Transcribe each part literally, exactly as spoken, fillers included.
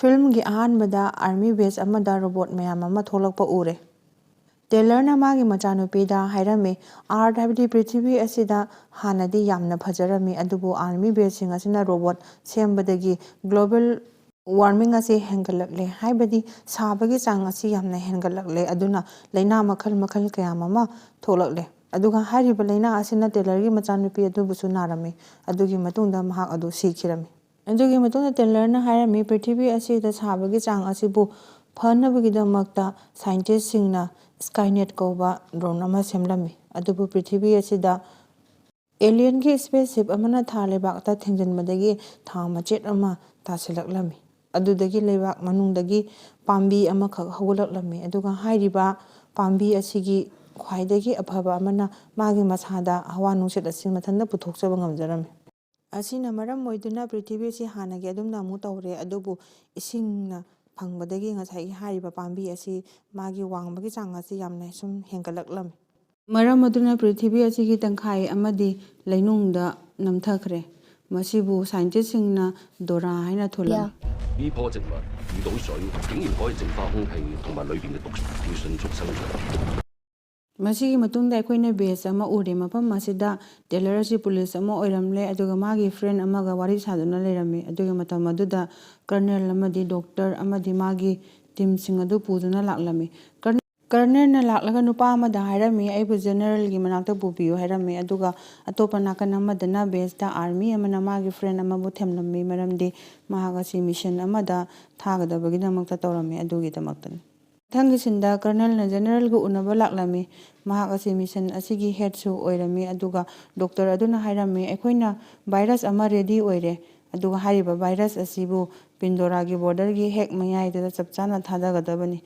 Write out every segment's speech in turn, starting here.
ꯐꯤꯜꯝꯒꯤ ꯑꯍꯥꯟꯕꯗ ꯑꯥꯔꯃꯤ ꯕꯦꯁ ꯑꯃꯗ ꯔꯣꯕꯣꯠ ꯃꯌꯥꯝ ꯑꯃ ꯊꯣꯛꯂꯛꯄ ꯎꯔꯦ꯫ ꯇꯦꯂꯔꯅ ꯃꯥꯒꯤ ꯃꯆꯥꯅꯨꯄꯤꯗ ꯍꯥꯏꯔꯝꯃꯤ, "ꯑꯥꯔꯠ ꯍꯥꯏꯕꯗꯤ ꯄ꯭ꯔꯤꯊꯤꯕꯤ ꯑꯁꯤꯗ ꯍꯥꯟꯅꯗꯤ ꯌꯥꯝꯅ ꯐꯖꯔꯝꯃꯤ, ꯑꯗꯨꯕꯨ ꯑꯥꯔꯃꯤ ꯕꯦꯁꯁꯤꯡ ꯑꯁꯤꯅ ꯔꯣꯕꯣꯠ ꯁꯦꯝꯕꯗꯒꯤ ꯒ꯭ꯂꯣꯕꯦꯜ ꯋꯥꯔꯃꯤꯡ ꯑꯁꯤ ꯍꯦꯟꯒꯠꯂꯛꯂꯦ, ꯍꯥꯏꯕꯗꯤ ꯁꯥꯕꯒꯤ ꯆꯥꯡ ꯑꯁꯤ ꯌꯥꯝꯅ ꯍꯦꯟꯒꯠꯂꯛꯂꯦ, ꯑꯗꯨꯅ ꯂꯥꯏꯅꯥ ꯃꯈꯜ ꯃꯈꯜ ꯀꯌꯥ ꯑꯃ ꯊꯣꯛꯂꯛꯂꯦ꯫ ꯑꯗꯨꯒ ꯍꯥꯏꯔꯤꯕ ꯂꯥꯏꯅꯥ ꯑꯁꯤꯅ ꯇꯦꯂꯔꯒꯤ ꯃꯆꯥꯅꯨꯄꯤ ꯑꯗꯨꯕꯨꯁꯨ ꯅꯥꯔꯝꯃꯤ꯫ ꯑꯗꯨꯒꯤ ꯃꯇꯨꯡꯗ ꯃꯍꯥꯛ ꯑꯗꯨ ꯁꯤꯈꯤꯔꯝꯃꯤ"꯫ ꯑꯗꯨꯒꯤ ꯃꯇꯨꯡꯗ ꯇꯦꯂꯔꯅ ꯍꯥꯏꯔꯝꯃꯤ, "ꯄ꯭ꯔꯤꯊꯤꯕꯤ ꯑꯁꯤꯗ ꯁꯥꯕꯒꯤ ꯆꯥꯡ ꯑꯁꯤꯕꯨ ꯐꯅꯕꯒꯤꯗꯃꯛꯇ ꯁꯥꯏꯟꯇꯤꯁꯁꯤꯡꯅ ꯁ꯭ꯀꯥꯏꯅꯦꯠ ꯀꯧꯕ ꯗ꯭ꯔꯣꯟ ꯑꯃ ꯁꯦꯝꯂꯝꯃꯤ꯫ ꯑꯗꯨꯕꯨ ꯄ꯭ꯔꯤꯊꯤꯕꯤ ꯑꯁꯤꯗ ꯑꯦꯂꯤꯌꯟꯒꯤ ꯁ꯭ꯄꯦꯁ ꯁꯤꯞ ꯑꯃꯅ ꯊꯥ ꯂꯩꯕꯥꯛꯇ ꯊꯦꯡꯖꯤꯟꯕꯗꯒꯤ ꯊꯥ ꯃꯆꯦꯠ ꯑꯃ ꯇꯥꯁꯤꯜꯂꯛꯂꯝꯃꯤ꯫ ꯑꯗꯨꯗꯒꯤ ꯂꯩꯕꯥꯛ ꯃꯅꯨꯡꯗꯒꯤ ꯄꯥꯝꯕꯤ ꯑꯃꯈꯛ ꯍꯧꯒꯠꯂꯛꯂꯝꯃꯤ꯫ ꯑꯗꯨꯒ ꯍꯥꯏꯔꯤꯕ ꯄꯥꯝꯕꯤ ꯑꯁꯤꯒꯤ ꯈ꯭ꯋꯥꯏꯗꯒꯤ ꯑꯐꯕ ꯑꯃꯅ ꯃꯥꯒꯤ ꯃꯁꯥꯗ ꯍꯋꯥ ꯅꯨꯡꯁꯤꯠ ꯑꯁꯤ ꯃꯊꯟꯇ ꯄꯨꯊꯣꯛꯆꯕ ꯉꯝꯖꯔꯝꯃꯤ꯫ ꯑꯁꯤꯅ ꯃꯔꯝ ꯑꯣꯏꯗꯨꯅ ꯄ꯭ꯔꯤꯊꯤꯕꯤꯁꯤ ꯍꯥꯟꯅꯒꯤ ꯑꯗꯨꯝꯅ ꯑꯃꯨꯛ ꯇꯧꯔꯦ, ꯑꯗꯨꯕꯨ ꯏꯁꯤꯡꯅ ꯐꯪꯕꯗꯒꯤ ꯉꯁꯥꯏꯒꯤ ꯍꯥꯏꯔꯤꯕ ꯄꯥꯝꯕꯤ ꯑꯁꯤ ꯃꯥꯒꯤ ꯋꯥꯡꯕꯒꯤ ꯆꯥꯡ ꯑꯁꯤ ꯌꯥꯝꯅ ꯁꯨꯝ ꯍꯦꯟꯒꯠꯂꯛꯂꯝꯃꯤ꯫ ꯃꯔꯝ ꯑꯗꯨꯅ ꯄ꯭ꯔꯤꯊꯤꯕꯤ ꯑꯁꯤꯒꯤ ꯇꯪꯈꯥꯏ ꯑꯃꯗꯤ ꯂꯩꯅꯨꯡꯗ ꯅꯝꯊꯈ꯭ꯔꯦ꯫ ꯃꯁꯤꯕꯨ ꯁꯥꯏꯟꯇꯤꯁꯁꯤꯡꯅ ꯗꯣꯔꯥ ꯍꯥꯏꯅ ꯊꯣꯜꯂꯝꯃꯤ꯫ 呢棵植物遇到水，竟然可以淨化空氣同埋裏邊嘅毒素迅速生長。 ꯃꯁꯤꯒꯤ ꯃꯇꯨꯡꯗ ꯑꯩꯈꯣꯏꯅ ꯕꯦꯁ ꯑꯃ ꯎꯔꯦ꯫ ꯃꯐꯝ ꯑꯁꯤꯗ ꯇꯦꯂꯔ ꯑꯁꯤ ꯄꯨꯂꯤꯁ ꯑꯃ ꯑꯣꯏꯔꯝꯂꯦ, ꯑꯗꯨꯒ ꯃꯥꯒꯤ ꯐ꯭ꯔꯦꯟ ꯑꯃꯒ ꯋꯥꯔꯤ ꯁꯥꯗꯨꯅ ꯂꯩꯔꯝꯃꯤ꯫ ꯑꯗꯨꯒꯤ ꯃꯇꯝ ꯑꯗꯨꯗ ꯀꯔꯅꯦꯜ ꯑꯃꯗꯤ ꯗꯣꯛꯇꯔ ꯑꯃꯗꯤ ꯃꯥꯒꯤ ꯇꯤꯝꯁꯤꯡ ꯑꯗꯨ ꯄꯨꯗꯨꯅ ꯂꯥꯛꯂꯝꯃꯤ꯫ ꯀꯔꯅꯦꯜꯅ ꯂꯥꯛꯂꯒ ꯅꯨꯄꯥ ꯑꯃꯗ ꯍꯥꯏꯔꯝꯃꯤ, "ꯑꯩꯕꯨ ꯖꯦꯅꯔꯦꯜꯒꯤ ꯃꯅꯥꯛꯇ ꯄꯨꯕꯤꯌꯨ" ꯍꯥꯏꯔꯝꯃꯤ꯫ ꯑꯗꯨꯒ ꯑꯇꯣꯞꯄ ꯅꯥꯀꯟ ꯑꯃꯗꯅ ꯕꯦꯁꯇ ꯑꯥꯔꯃꯤ ꯑꯃꯅ ꯃꯥꯒꯤ ꯐ꯭ꯔꯦꯟ ꯑꯃꯕꯨ ꯊꯦꯝꯂꯝꯃꯤ, ꯃꯔꯝꯗꯤ ꯃꯍꯥꯛ ꯑꯁꯤ ꯃꯤꯁꯟ ꯑꯃꯗ ꯊꯥꯒꯗꯕꯒꯤꯗꯃꯛꯇ ꯇꯧꯔꯝꯃꯤ꯫ ꯑꯗꯨꯒꯤꯗꯃꯛꯇꯅꯤ꯫ ꯃꯊꯪꯒꯤ ꯁꯤꯟꯗ ꯀꯔꯅꯦꯜꯅ ꯖꯦꯅꯔꯦꯜꯒ ꯎꯅꯕ ꯂꯥꯛꯂꯝꯃꯤ꯫ ꯃꯍꯥꯛ ꯑꯁꯤ ꯃꯤꯁꯟ ꯑꯁꯤꯒꯤ ꯍꯦꯗꯁꯨ ꯑꯣꯏꯔꯝꯃꯤ꯫ ꯑꯗꯨꯒ ꯗꯣꯛꯇꯔ ꯑꯗꯨꯅ ꯍꯥꯏꯔꯝꯃꯤ, "ꯑꯩꯈꯣꯏꯅ ꯚꯥꯏꯔꯁ ꯑꯃ ꯔꯦꯗꯤ ꯑꯣꯏꯔꯦ꯫ ꯑꯗꯨꯒ ꯍꯥꯏꯔꯤꯕ ꯚꯥꯏꯔꯁ ꯑꯁꯤꯕꯨ ꯄꯤꯟꯗꯣꯔꯥꯒꯤ ꯕꯣꯔꯗꯔꯒꯤ ꯍꯦꯛ ꯃꯌꯥꯏꯗꯨꯗ ꯆꯞ ꯆꯥꯅ ꯊꯥꯗꯒꯗꯕꯅꯤ꯫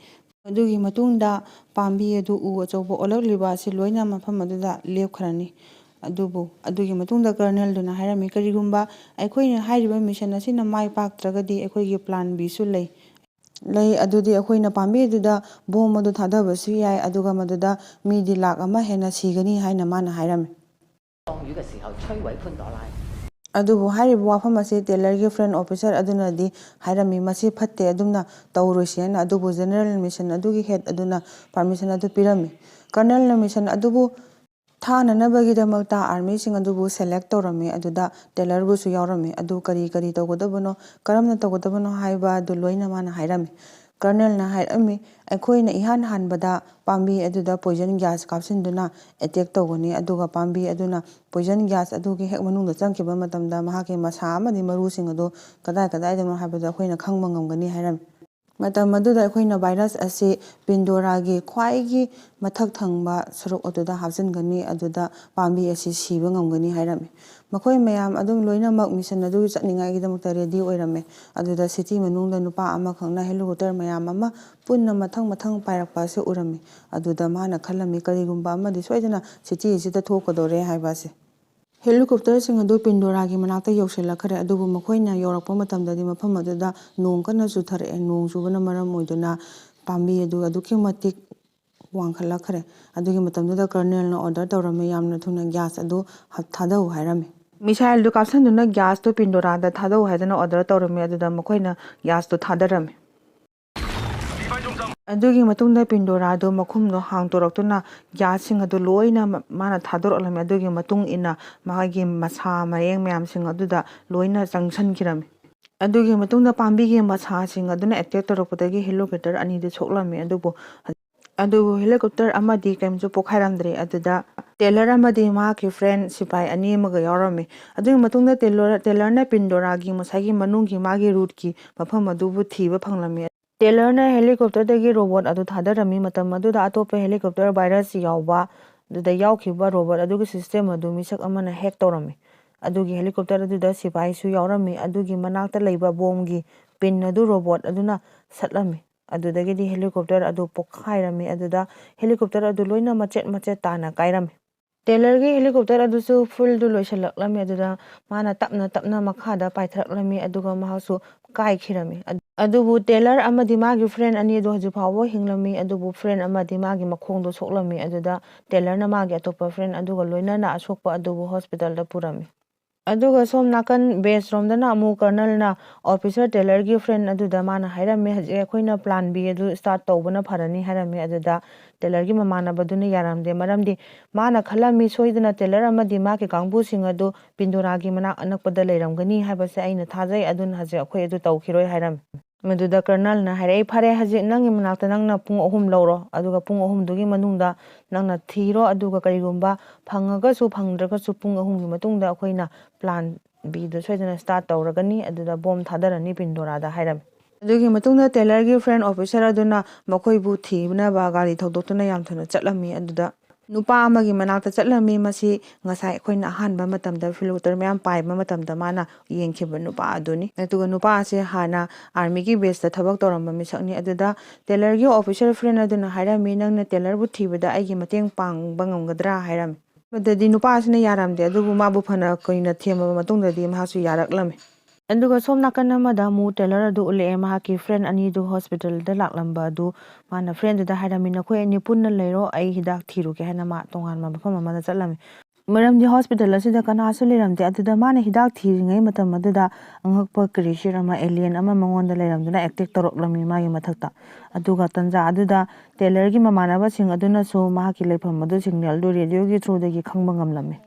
ꯑꯗꯨꯒꯤ ꯃꯇꯨꯡꯗ ꯄꯥꯝꯕꯤ ꯑꯗꯨ ꯎ ꯑꯆꯧꯕ ꯑꯣꯜꯂꯛꯂꯤꯕ ꯑꯁꯤ ꯂꯣꯏꯅ ꯃꯐꯝ ꯑꯗꯨꯗ ꯂꯦꯞꯈ꯭ꯔꯅꯤ꯫ ꯑꯗꯨꯕꯨ ꯑꯗꯨꯒꯤ ꯃꯇꯨꯡꯗ ꯀꯔꯅꯦꯜꯗꯨꯅ ꯍꯥꯏꯔꯝꯃꯤ, "ꯀꯔꯤꯒꯨꯝꯕ ꯑꯩꯈꯣꯏꯅ ꯍꯥꯏꯔꯤꯕ ꯃꯤꯁꯟ ꯑꯁꯤꯅ ꯃꯥꯏ ꯄꯥꯛꯇ꯭ꯔꯒꯗꯤ ꯑꯩꯈꯣꯏꯒꯤ ꯄ꯭ꯂꯥꯟ ꯕꯤꯁꯨ ꯂꯩ꯫ ꯂꯩ, ꯑꯗꯨꯗꯤ ꯑꯩꯈꯣꯏꯅ ꯄꯥꯝꯕꯤ ꯑꯗꯨꯗ ꯕꯣꯝ ꯑꯗꯨ ꯊꯥꯗꯕꯁꯨ ꯌꯥꯏ, ꯑꯗꯨꯒ ꯃꯗꯨꯗ ꯃꯤꯗꯤ ꯂꯥꯛ ꯑꯃ ꯍꯦꯟꯅ ꯁꯤꯒꯅꯤ" ꯍꯥꯏꯅ ꯃꯥꯅ ꯍꯥꯏꯔꯝꯃꯤ꯫ 落雨嘅時候摧毀潘朵拉。ꯑꯗꯨꯕꯨ ꯍꯥꯏꯔꯤꯕ ꯋꯥꯐꯝ ꯑꯁꯤ ꯇꯦꯂꯔꯒꯤ ꯐ꯭ꯔꯟ ꯑꯣꯐꯤꯁꯔ ꯑꯗꯨꯅꯗꯤ ꯍꯥꯏꯔꯝꯃꯤ, "ꯃꯁꯤ ꯐꯠꯇꯦ, ꯑꯗꯨꯝꯅ ꯇꯧꯔꯣꯏꯁꯤ" ꯍꯥꯏꯅ꯫ ꯑꯗꯨꯕꯨ ꯖꯦꯅꯔꯦꯜ ꯃꯤꯁꯟ ꯑꯗꯨꯒꯤ ꯍꯦꯗ ꯑꯗꯨꯅ ꯄꯥꯔꯃꯤꯁꯟ ꯑꯗꯨ ꯄꯤꯔꯝꯃꯤ꯫ ꯀꯔꯅꯦꯜꯅ ꯃꯤꯁꯟ ꯑꯗꯨꯕꯨ ꯊꯥꯅꯅꯕꯒꯤꯗꯃꯛꯇ ꯑꯥꯔꯃꯤꯁꯤꯡ ꯑꯗꯨꯕꯨ ꯁꯦꯂꯦꯛ ꯇꯧꯔꯝꯃꯤ꯫ ꯑꯗꯨꯗ ꯇꯦꯂꯔꯕꯨꯁꯨ ꯌꯥꯎꯔꯝꯃꯤ꯫ ꯑꯗꯨ ꯀꯔꯤ ꯀꯔꯤ ꯇꯧꯒꯗꯕꯅꯣ, ꯀꯔꯝꯅ ꯇꯧꯒꯗꯕꯅꯣ ꯍꯥꯏꯕ ꯑꯗꯨ ꯂꯣꯏꯅ ꯃꯥꯅ ꯍꯥꯏꯔꯝꯃꯤ꯫ ꯀꯔꯅꯦꯜꯅ ꯍꯥꯏꯔꯝꯃꯤ, "ꯑꯩꯈꯣꯏꯅ ꯏꯍꯥꯟ ꯍꯥꯟꯕꯗ ꯄꯥꯝꯕꯤ ꯑꯗꯨꯗ ꯄꯣꯏꯖꯟ ꯒ꯭ꯌꯥꯁ ꯀꯥꯞꯁꯤꯟꯗꯨꯅ ꯑꯦꯇꯦꯛ ꯇꯧꯒꯅꯤ, ꯑꯗꯨꯒ ꯄꯥꯝꯕꯤ ꯑꯗꯨꯅ ꯄꯣꯏꯖꯟ ꯒ꯭ꯌꯥꯁ ꯑꯗꯨꯒꯤ ꯍꯦꯛ ꯃꯅꯨꯡꯗ ꯆꯪꯈꯤꯕ ꯃꯇꯝꯗ ꯃꯍꯥꯛꯀꯤ ꯃꯁꯥ ꯑꯃꯗꯤ ꯃꯔꯨꯁꯤꯡ ꯑꯗꯨ ꯀꯗꯥꯏ ꯀꯗꯥꯏꯗꯅꯣ ꯍꯥꯏꯕꯗꯨ ꯑꯩꯈꯣꯏꯅ ꯈꯪꯕ ꯉꯝꯒꯅꯤ" ꯍꯥꯏꯔꯝꯃꯤ꯫ ꯃꯇꯝ ꯑꯗꯨꯗ ꯑꯩꯈꯣꯏꯅ ꯚꯥꯏꯔꯁ ꯑꯁꯤ ꯄꯤꯟꯗꯣꯔꯥꯒꯤ ꯈ꯭ꯋꯥꯏꯒꯤ ꯃꯊꯛ ꯊꯪꯕ ꯁꯔꯨꯛ ꯑꯗꯨꯗ ꯍꯥꯞꯆꯤꯟꯒꯅꯤ, ꯑꯗꯨꯗ ꯄꯥꯝꯕꯤ ꯑꯁꯤ ꯁꯤꯕ ꯉꯝꯒꯅꯤ ꯍꯥꯏꯔꯝꯃꯤ꯫ ꯃꯈꯣꯏ ꯃꯌꯥꯝ ꯑꯗꯨꯝ ꯂꯣꯏꯅꯃꯛ ꯃꯤꯁꯟ ꯑꯗꯨꯒꯤ ꯆꯠꯅꯤꯡꯉꯥꯏꯒꯤꯗꯃꯛꯇ ꯔꯦꯗꯤ ꯑꯣꯏꯔꯝꯃꯦ꯫ ꯑꯗꯨꯗ ꯁꯤꯇꯤ ꯃꯅꯨꯡꯗ ꯅꯨꯄꯥ ꯑꯃꯈꯛꯅ ꯍꯦꯂꯤꯀꯣꯞꯇꯔ ꯃꯌꯥꯝ ꯑꯃ ꯄꯨꯟꯅ ꯃꯊꯪ ꯃꯊꯪ ꯄꯥꯏꯔꯛꯄ ꯑꯁꯤ ꯎꯔꯝꯃꯤ꯫ ꯑꯗꯨꯗ ꯃꯥꯅ ꯈꯜꯂꯝꯃꯤ, ꯀꯔꯤꯒꯨꯝꯕ ꯑꯃꯗꯤ ꯁꯣꯏꯗꯅ ꯁꯤꯇꯤ ꯑꯁꯤꯗ ꯊꯣꯛꯀꯗꯧꯔꯦ ꯍꯥꯏꯕ ꯑꯁꯤ꯫ ꯍꯦꯂꯤꯀꯣꯞꯇꯔꯁꯤꯡ ꯑꯗꯨ ꯄꯤꯟꯗꯣꯔꯥꯒꯤ ꯃꯅꯥꯛꯇ ꯌꯧꯁꯤꯜꯂꯛꯈ꯭ꯔꯦ, ꯑꯗꯨꯕꯨ ꯃꯈꯣꯏꯅ ꯌꯧꯔꯛꯄ ꯃꯇꯝꯗꯗꯤ ꯃꯐꯝ ꯑꯗꯨꯗ ꯅꯣꯡ ꯀꯟꯅ ꯆꯨꯊꯔꯛꯑꯦ꯫ ꯅꯣꯡ ꯆꯨꯕꯅ ꯃꯔꯝ ꯑꯣꯏꯗꯨꯅ ꯄꯥꯝꯕꯤ ꯑꯗꯨ ꯑꯗꯨꯛꯀꯤ ꯃꯇꯤꯛ ꯋꯥꯡꯈꯠꯂꯛꯈ꯭ꯔꯦ꯫ ꯑꯗꯨꯒꯤ ꯃꯇꯝꯗꯨꯗ ꯀꯔꯅꯦꯜꯅ ꯑꯣꯔꯗꯔ ꯇꯧꯔꯝꯃꯤ, "ꯌꯥꯝꯅ ꯊꯨꯅ ꯒ꯭ꯌꯥꯁ ꯑꯗꯨ ꯍ-, ꯊꯥꯗꯧ" ꯍꯥꯏꯔꯝꯃꯤ꯫ ꯃꯤꯁꯥꯏꯜꯗꯨ ꯀꯥꯞꯁꯤꯟꯗꯨꯅ ꯒ꯭ꯌꯥꯁꯇꯨ ꯄꯤꯟꯗꯣꯔꯥꯗ ꯊꯥꯗꯧ ꯍꯥꯏꯗꯅ ꯑꯣꯔꯗꯔ ꯇꯧꯔꯝꯃꯤ꯫ ꯑꯗꯨꯗ ꯃꯈꯣꯏꯅ ꯒ꯭ꯌꯥꯁꯇꯨ ꯊꯥꯗꯔꯝꯃꯤ꯫ ꯑꯗꯨꯒꯤ ꯃꯇꯨꯡꯗ ꯄꯤꯟꯗꯣꯔꯥꯗꯨ ꯃꯈꯨꯝꯗꯣ ꯍꯥꯡꯗꯣꯔꯛꯇꯨꯅ ꯒ꯭ꯌꯥꯁꯁꯤꯡ ꯑꯗꯨ ꯂꯣꯏꯅ ꯃ-, ꯃꯥꯅ ꯊꯥꯗꯣꯔꯛꯂꯝꯃꯤ꯫ ꯑꯗꯨꯒꯤ ꯃꯇꯨꯡ ꯏꯟꯅ ꯃꯥꯒꯤ ꯃꯁꯥ ꯃꯔꯦꯡ ꯃꯌꯥꯝꯁꯤꯡ ꯑꯗꯨꯗ ꯂꯣꯏꯅ ꯆꯪꯁꯤꯟꯈꯤꯔꯝꯃꯤ꯫ ꯑꯗꯨꯒꯤ ꯃꯇꯨꯡꯗ ꯄꯥꯝꯕꯤꯒꯤ ꯃꯁꯥꯁꯤꯡ ꯑꯗꯨꯅ ꯑꯦꯇꯦꯛ ꯇꯧꯔꯛꯄꯗꯒꯤ ꯍꯦꯂꯤꯀꯣꯞꯇꯔ ꯑꯅꯤꯗꯨ ꯁꯣꯛꯂꯝꯃꯤ꯫ ꯑꯗꯨꯕꯨ, ꯑꯗꯨꯕꯨ ꯍꯦꯂꯤꯀꯣꯞꯇꯔ ꯑꯃꯗꯤ ꯀꯔꯤꯝꯁꯨ ꯄꯣꯈꯥꯏꯔꯝꯗ꯭ꯔꯦ꯫ ꯑꯗꯨꯗ ꯇꯦꯂꯔ ꯑꯃꯗꯤ ꯃꯍꯥꯛꯀꯤ ꯐ꯭ꯔꯦꯟ ꯁꯤꯐꯥꯏ ꯑꯅꯤ ꯑꯃꯒ ꯌꯥꯎꯔꯝꯃꯤ꯫ ꯑꯗꯨꯒꯤ ꯃꯇꯨꯡꯗ ꯇꯦꯂꯔ, ꯇꯦꯂꯔꯅ ꯄꯤꯟꯗꯣꯔꯥꯒꯤ ꯉꯁꯥꯏꯒꯤ ꯃꯅꯨꯡꯒꯤ ꯃꯥꯒꯤ ꯔꯨꯠꯀꯤ ꯃꯐꯝ ꯑꯗꯨꯕꯨ ꯊꯤꯕ ꯐꯪꯂꯝꯃꯤ꯫ ꯇꯦꯂꯔꯅ ꯍꯦꯂꯤꯀꯣꯞꯇꯔꯗꯒꯤ ꯔꯣꯕꯣꯠ ꯑꯗꯨ ꯊꯥꯗꯔꯝꯃꯤ꯫ ꯃꯇꯝ ꯑꯗꯨꯗ ꯑꯇꯣꯞꯄ ꯍꯦꯂꯤꯀꯣꯞꯇꯔ ꯚꯥꯏꯔꯁ ꯌꯥꯎꯕ ꯑꯗꯨꯗ ꯌꯥꯎꯈꯤꯕ ꯔꯣꯕꯣꯠ ꯑꯗꯨꯒꯤ ꯁꯤꯁꯇꯦꯝ ꯑꯗꯨ ꯃꯤꯁꯛ ꯑꯃꯅ ꯍꯦꯛ ꯇꯧꯔꯝꯃꯤ꯫ ꯑꯗꯨꯒꯤ ꯍꯦꯂꯤꯀꯣꯞꯇꯔ ꯑꯗꯨꯗ ꯁꯤꯐꯥꯏꯁꯨ ꯌꯥꯎꯔꯝꯃꯤ꯫ ꯑꯗꯨꯒꯤ ꯃꯅꯥꯛꯇ ꯂꯩꯕ ꯕꯣꯝꯒꯤ ꯄꯤꯟ ꯑꯗꯨ ꯔꯣꯕꯣꯠ ꯑꯗꯨꯅ ꯁꯠꯂꯝꯃꯤ꯫ ꯑꯗꯨꯗꯒꯤꯗꯤ ꯍꯦꯂꯤꯀꯣꯞꯇꯔ ꯑꯗꯨ ꯄꯣꯈꯥꯏꯔꯝꯃꯤ꯫ ꯑꯗꯨꯗ ꯍꯦꯂꯤꯀꯣꯞꯇꯔ ꯑꯗꯨ ꯂꯣꯏꯅ ꯃꯆꯦꯠ ꯃꯆꯦꯠ ꯇꯥꯅ ꯀꯥꯏꯔꯝꯃꯤ꯫ ꯇꯦꯂꯔꯒꯤ ꯍꯦꯂꯤꯀꯣꯞꯇꯔ ꯑꯗꯨꯁꯨ ꯐ꯭ꯌꯨꯜꯗꯨ ꯂꯣꯏꯁꯤꯜꯂꯛꯂꯝꯃꯤ꯫ ꯑꯗꯨꯗ ꯃꯥꯅ ꯇꯞꯅ ꯇꯞꯅ ꯃꯈꯥꯗ ꯄꯥꯏꯊꯔꯛꯂꯝꯃꯤ, ꯑꯗꯨꯒ ꯃꯍꯥꯛꯁꯨ ꯀꯥꯏꯈꯤꯔꯝꯃꯤ꯫ ꯑꯗ-, ꯑꯗꯨꯕꯨ ꯇꯦꯂꯔ ꯑꯃꯗꯤ ꯃꯥꯒꯤ ꯐ꯭ꯔꯦꯟ ꯑꯅꯤ ꯑꯗꯨ ꯍꯧꯖꯤꯛ ꯐꯥꯎꯕ ꯍꯤꯡꯂꯝꯃꯤ, ꯑꯗꯨꯕꯨ ꯐ꯭ꯔꯦꯟ ꯑꯃꯗꯤ ꯃꯥꯒꯤ ꯃꯈꯣꯡꯗꯣ ꯁꯣꯛꯂꯝꯃꯤ꯫ ꯑꯗꯨꯗ ꯇꯦꯂꯔꯅ ꯃꯥꯒꯤ ꯑꯇꯣꯞꯄ ꯐ꯭ꯔꯦꯟ ꯑꯗꯨꯒ ꯂꯣꯏꯅꯅ ꯑꯁꯣꯛꯄ ꯑꯗꯨꯕꯨ ꯍꯣꯁꯄꯤꯇꯥꯜꯗ ꯄꯨꯔꯝꯃꯤ꯫ ꯑꯗꯨꯒ ꯁꯣꯝ ꯅꯥꯀꯟ ꯕꯦꯁ ꯔꯣꯝꯗꯅ ꯑꯃꯨꯛ ꯀꯔꯅꯜꯅ ꯑꯣꯐꯤꯁꯔ ꯇꯦꯂꯔꯒꯤ ꯐ꯭ꯔꯦꯟ ꯑꯗꯨꯗ ꯃꯥꯅ ꯍꯥꯏꯔꯝꯃꯦ, "ꯍꯧꯖꯤꯛ ꯑꯩꯈꯣꯏꯅ ꯄ꯭ꯂꯥꯟ ꯕꯤ ꯑꯗꯨ ꯁ꯭ꯇꯥꯔꯠ ꯇꯧꯕꯅ ꯐꯔꯅꯤ" ꯍꯥꯏꯔꯝꯃꯦ꯫ ꯑꯗꯨꯗ ꯇꯦꯂꯔꯒꯤ ꯃꯃꯥꯟꯅꯕꯗꯨꯅ ꯌꯥꯔꯝꯗꯦ, ꯃꯔꯝꯗꯤ ꯃꯥꯅ ꯈꯜꯂꯝꯃꯤ ꯁꯣꯏꯗꯅ ꯇꯦꯂꯔ ꯑꯃꯗꯤ ꯃꯥꯒꯤ ꯀꯥꯡꯕꯨꯁꯤꯡ ꯑꯗꯨ ꯄꯤꯟꯗꯣꯔꯥꯒꯤ ꯃꯅꯥꯛ ꯑꯅꯛꯄꯗ ꯂꯩꯔꯝꯒꯅꯤ ꯍꯥꯏꯕꯁꯦ ꯑꯩꯅ ꯊꯥꯖꯩ, ꯑꯗꯨꯅ ꯍꯧꯖꯤꯛ ꯑꯩꯈꯣꯏ ꯑꯗꯨ ꯇꯧꯈꯤꯔꯣꯏ ꯍꯥꯏꯔꯝꯃꯤ꯫ ꯃꯗꯨꯗ ꯀꯔꯅꯜꯅ ꯍꯥꯏꯔꯛꯏ, "ꯐꯔꯦ, ꯍꯧꯖꯤꯛ ꯅꯪꯒꯤ ꯃꯅꯥꯛꯇ ꯅꯪꯅ ꯄꯨꯡ ꯑꯍꯨꯝ ꯂꯧꯔꯣ, ꯑꯗꯨꯒ ꯄꯨꯡ ꯑꯍꯨꯝꯗꯨꯒꯤ ꯃꯅꯨꯡꯗ ꯅꯪꯅ ꯊꯤꯔꯣ, ꯑꯗꯨꯒ ꯀꯔꯤꯒꯨꯝꯕ ꯐꯪꯉꯒꯁꯨ ꯐꯪꯗ꯭ꯔꯒꯁꯨ ꯄꯨꯡ ꯑꯍꯨꯝꯒꯤ ꯃꯇꯨꯡꯗ ꯑꯩꯈꯣꯏꯅ ꯄ꯭ꯂꯥꯟ ꯕꯤꯗꯨ ꯁꯣꯏꯗꯅ ꯁ꯭ꯇꯥꯔꯠ ꯇꯧꯔꯒꯅꯤ, ꯑꯗꯨꯗ ꯕꯣꯝ ꯊꯥꯗꯔꯅꯤ ꯄꯤꯟꯗꯣꯔꯥꯗ" ꯍꯥꯏꯔꯝꯃꯤ꯫ ꯑꯗꯨꯒꯤ ꯃꯇꯨꯡꯗ ꯇꯦꯂꯔꯒꯤ ꯐ꯭ꯔꯦꯟ ꯑꯣꯐꯤꯁꯔ ꯑꯗꯨꯅ ꯃꯈꯣꯏꯕꯨ ꯊꯤꯅꯕ ꯒꯥꯔꯤ ꯊꯧꯗꯣꯛꯇꯨꯅ ꯌꯥꯝ ꯊꯨꯅ ꯆꯠꯂꯝꯃꯤ꯫ ꯑꯗꯨꯗ ꯅꯨꯄꯥ ꯑꯃꯒꯤ ꯃꯅꯥꯛꯇ ꯆꯠꯂꯝꯃꯤ꯫ ꯃꯁꯤ ꯉꯁꯥꯏ ꯑꯩꯈꯣꯏꯅ ꯑꯍꯥꯟꯕ ꯃꯇꯝꯗ ꯐꯤꯂꯣꯇꯔ ꯃꯌꯥꯝ ꯄꯥꯏꯕ ꯃꯇꯝꯗ ꯃꯥꯅ ꯌꯦꯡꯈꯤꯕ ꯅꯨꯄꯥ ꯑꯗꯨꯅꯤ꯫ ꯑꯗꯨꯒ ꯅꯨꯄꯥ ꯑꯁꯦ ꯍꯥꯟꯅ ꯑꯥꯔꯃꯤꯒꯤ ꯕꯦꯁꯇ ꯊꯕꯛ ꯇꯧꯔꯝꯕ ꯃꯤꯁꯛꯅꯤ꯫ ꯑꯗꯨꯗ ꯇꯦꯂꯔꯒꯤ ꯑꯣꯐꯤꯁꯔ ꯐ꯭ꯔꯦꯟ ꯑꯗꯨꯅ ꯍꯥꯏꯔꯝꯃꯤ, "ꯅꯪꯅ ꯇꯦꯂꯔꯕꯨ ꯊꯤꯕꯗ ꯑꯩꯒꯤ ꯃꯇꯦꯡ ꯄꯥꯡꯕ ꯉꯝꯒꯗ꯭ꯔꯥ?" ꯍꯥꯏꯔꯝꯃꯤ꯫ ꯃꯗꯨꯗꯗꯤ ꯅꯨꯄꯥ ꯑꯁꯤꯅ ꯌꯥꯔꯝꯗꯦ, ꯑꯗꯨꯕꯨ ꯃꯥꯕꯨ ꯐꯅ ꯀꯨꯏꯅ ꯊꯦꯝꯃꯕ ꯃꯇꯨꯡꯗꯗꯤ ꯃꯍꯥꯛꯁꯨ ꯌꯥꯔꯛꯂꯝꯃꯤ꯫ ꯑꯗꯨꯒ ꯁꯣꯝ ꯅꯥꯀꯟ ꯑꯃꯗ ꯑꯃꯨꯛ ꯇꯦꯂꯔ ꯑꯗꯨ ꯎꯠꯂꯛꯑꯦ, ꯃꯍꯥꯛꯀꯤ ꯐ꯭ꯔꯦꯟ ꯑꯅꯤꯗꯨ ꯍꯣꯁꯄꯤꯇꯥꯜꯗ ꯂꯥꯛꯂꯝꯕ ꯑꯗꯨ꯫ ꯃꯥꯅ ꯐ꯭ꯔꯦꯟꯗꯨꯗ ꯍꯥꯏꯔꯝꯃꯤ, "ꯅꯈꯣꯏ ꯑꯅꯤ ꯄꯨꯟꯅ ꯂꯩꯔꯣ, ꯑꯩ ꯍꯤꯗꯥꯛ ꯊꯤꯔꯨꯒꯦ" ꯍꯥꯏꯅ ꯃꯥ ꯇꯣꯉꯥꯟꯕ ꯃꯐꯝ ꯑꯃꯗ ꯆꯠꯂꯝꯃꯤ꯫ ꯃꯔꯝꯗꯤ ꯍꯣꯁꯄꯤꯇꯥꯜ ꯑꯁꯤꯗ ꯀꯅꯥꯁꯨ ꯂꯩꯔꯝꯗꯦ꯫ ꯑꯗꯨꯗ ꯃꯥꯅ ꯍꯤꯗꯥꯛ ꯊꯤꯔꯤꯉꯩ ꯃꯇꯝ ꯑꯗꯨꯗ ꯑꯉꯛꯄ ꯀ꯭ꯔꯤꯌꯦꯆꯔ ꯑꯃ, ꯑꯦꯂꯤꯌꯟ ꯑꯃ ꯃꯉꯣꯟꯗ ꯂꯩꯔꯝꯗꯨꯅ ꯑꯦꯇꯦꯛ ꯇꯧꯔꯛꯂꯝꯃꯤ ꯃꯥꯒꯤ ꯃꯊꯛꯇ꯫ ꯑꯗꯨꯒ ꯇꯟꯖꯥ ꯑꯗꯨꯗ ꯇꯦꯂꯔꯒꯤ ꯃꯃꯥꯟꯅꯕꯁꯤꯡ ꯑꯗꯨꯅꯁꯨ ꯃꯍꯥꯛꯀꯤ ꯂꯩꯐꯝ ꯑꯗꯨ ꯁꯤꯒꯅꯦꯜꯗꯨ ꯔꯦꯗꯤꯑꯣꯒꯤ ꯊ꯭ꯔꯨꯗꯒꯤ ꯈꯪꯕ ꯉꯝꯂꯝꯃꯤ꯫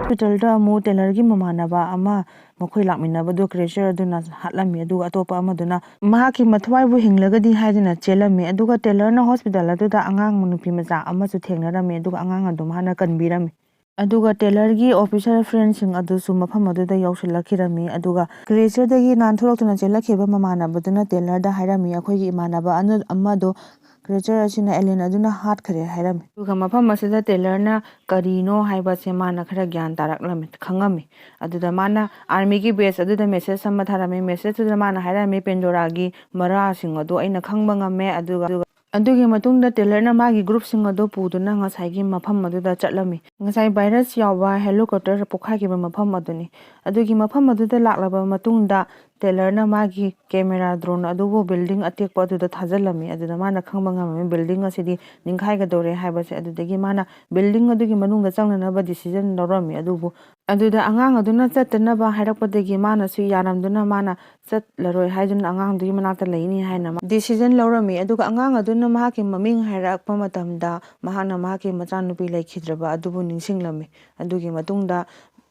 ꯍꯣꯁꯄꯤꯇꯥꯜꯗ ꯑꯃꯨꯛ ꯇꯦꯂꯔꯒꯤ ꯃꯃꯥꯟꯅꯕ ꯑꯃ ꯃꯈꯣꯏ ꯂꯥꯛꯃꯤꯟꯅꯕꯗꯨ ꯀ꯭ꯔꯤꯌꯦꯆꯔ ꯑꯗꯨꯅ ꯍꯥꯠꯂꯝꯃꯤ, ꯑꯗꯨꯒ ꯑꯇꯣꯞꯄ ꯑꯃꯗꯨꯅ ꯃꯍꯥꯛꯀꯤ ꯃꯊ꯭ꯋꯥꯏꯕꯨ ꯍꯤꯡꯂꯒꯗꯤ ꯍꯥꯏꯗꯨꯅ ꯆꯦꯜꯂꯝꯃꯤ꯫ ꯑꯗꯨꯒ ꯇꯦꯂꯔꯅ ꯍꯣꯁꯄꯤꯇꯥꯜ ꯑꯗꯨꯗ ꯑꯉꯥꯡ ꯅꯨꯄꯤ ꯃꯆꯥ ꯑꯃꯁꯨ ꯊꯦꯡꯅꯔꯝꯃꯤ, ꯑꯗꯨꯒ ꯑꯉꯥꯡ ꯑꯗꯨ ꯃꯍꯥꯛꯅ ꯀꯟꯕꯤꯔꯝꯃꯤ꯫ ꯑꯗꯨꯒ ꯇꯦꯂꯔꯒꯤ ꯑꯣꯐꯤꯁꯔ ꯐ꯭ꯔꯦꯟꯁꯤꯡ ꯑꯗꯨꯁꯨ ꯃꯐꯝ ꯑꯗꯨꯗ ꯌꯧꯁꯤꯜꯂꯛꯈꯤꯔꯝꯃꯤ꯫ ꯑꯗꯨꯒ ꯀ꯭ꯔꯤꯌꯦꯆꯔꯗꯒꯤ ꯅꯥꯟꯊꯣꯔꯛꯇꯨꯅ ꯆꯦꯜꯂꯛꯈꯤꯕ ꯃꯃꯥꯟꯅꯕꯗꯨꯅ ꯇꯦꯂꯔꯗ ꯍꯥꯏꯔꯝꯃꯤ, "ꯑꯩꯈꯣꯏꯒꯤ ꯏꯃꯥꯟꯅꯕ ꯑꯅꯨ-, ꯑꯃꯗꯣ ꯀ꯭ꯔꯤꯌꯦꯆꯔ ꯑꯁꯤꯅ ꯑꯦꯂꯤꯌꯟ ꯑꯗꯨꯅ ꯍꯥꯠꯈ꯭ꯔꯦ" ꯍꯥꯏꯔꯝꯃꯤ꯫ ꯑꯗꯨꯒ ꯃꯐꯝ ꯑꯁꯤꯗ ꯇꯦꯂꯔꯅ ꯀꯔꯤꯅꯣ ꯍꯥꯏꯕꯁꯦ ꯃꯥꯅ ꯈꯔ ꯒ꯭ꯌꯥꯟ ꯇꯥꯔꯛꯂꯝꯃꯤ, ꯈꯪꯉꯝꯃꯤ꯫ ꯑꯗꯨꯗ ꯃꯥꯅ ꯑꯥꯔꯃꯤꯒꯤ ꯕꯦꯁ ꯑꯗꯨꯗ ꯃꯦꯁꯦꯖ ꯑꯃ ꯊꯥꯔꯝꯃꯤ꯫ ꯃꯦꯁꯦꯖꯇꯨꯗ ꯃꯥꯅ ꯍꯥꯏꯔꯝꯃꯤ, "ꯄꯦꯟꯗꯣꯔꯥꯒꯤ ꯃꯔꯥꯁꯤꯡ ꯑꯗꯨ ꯑꯩꯅ ꯈꯪꯕ ꯉꯝꯃꯦ", ꯑꯗꯨꯒ, ꯑꯗꯨꯒ ꯑꯗꯨꯒꯤ ꯃꯇꯨꯡꯗ ꯇꯦꯂꯔꯅ ꯃꯥꯒꯤ ꯒ꯭ꯔꯨꯞꯁꯤꯡ ꯑꯗꯨ ꯄꯨꯗꯨꯅ ꯉꯁꯥꯏꯒꯤ ꯃꯐꯝ ꯑꯗꯨꯗ ꯆꯠꯂꯝꯃꯤ꯫ ꯉꯁꯥꯏ ꯚꯥꯏꯔꯁ ꯌꯥꯎꯕ ꯍꯦꯂꯤꯀꯣꯞꯇꯔ ꯄꯣꯛꯈꯥꯏꯈꯤꯕ ꯃꯐꯝ ꯑꯗꯨꯅꯤ꯫ ꯑꯗꯨꯒꯤ ꯃꯐꯝ ꯑꯗꯨꯗ ꯂꯥꯛꯂꯕ ꯃꯇꯨꯡꯗ ꯇꯦꯂꯔꯅ ꯃꯥꯒꯤ ꯀꯦꯃꯦꯔꯥ ꯗ꯭ꯔꯣꯟ ꯑꯗꯨꯕꯨ ꯕꯤꯜꯗꯤꯡ ꯑꯇꯦꯛꯄ ꯑꯗꯨꯗ ꯊꯥꯖꯤꯜꯂꯝꯃꯤ꯫ ꯑꯗꯨꯗ ꯃꯥꯅ ꯈꯪꯕ ꯉꯝꯃꯝꯃꯤ ꯕꯤꯜꯗꯤꯡ ꯑꯁꯤꯗꯤ ꯅꯤꯡꯈꯥꯏꯒꯗꯧꯔꯦ ꯍꯥꯏꯕꯁꯦ꯫ ꯑꯗꯨꯗꯒꯤ ꯃꯥꯅ ꯕꯤꯜꯗꯤꯡ ꯑꯗꯨꯒꯤ ꯃꯅꯨꯡꯗ ꯆꯪꯅꯅꯕ ꯗꯤꯁꯤꯖꯟ ꯂꯧꯔꯝꯃꯤ꯫ ꯑꯗꯨꯕꯨ ꯑꯗꯨꯗ ꯑꯉꯥꯡ ꯑꯗꯨꯅ ꯆꯠꯇꯅꯕ ꯍꯥꯏꯔꯛꯄꯗꯒꯤ ꯃꯥꯅꯁꯨ ꯌꯥꯔꯝꯗꯨꯅ ꯃꯥꯅ ꯆꯠꯂꯔꯣꯏ ꯍꯥꯏꯗꯨꯅ ꯑꯉꯥꯡꯗꯨꯒꯤ ꯃꯅꯥꯛꯇ ꯂꯩꯅꯤ ꯍꯥꯏꯅ ꯗꯤꯁꯤꯖꯟ ꯂꯧꯔꯝꯃꯤ꯫ ꯑꯗꯨꯒ ꯑꯉꯥꯡ ꯑꯗꯨꯅ ꯃꯍꯥꯛꯀꯤ ꯃꯃꯤꯡ ꯍꯥꯏꯔꯛꯄ ꯃꯇꯝꯗ ꯃꯍꯥꯛꯅ ꯃꯍꯥꯛꯀꯤ ꯃꯆꯥꯅꯨꯄꯤ ꯂꯩꯈꯤꯗ꯭ꯔꯕ ꯑꯗꯨꯕꯨ ꯅꯤꯡꯁꯤꯡꯂꯝꯃꯤ꯫ ꯑꯗꯨꯒꯤ ꯃꯇꯨꯡꯗ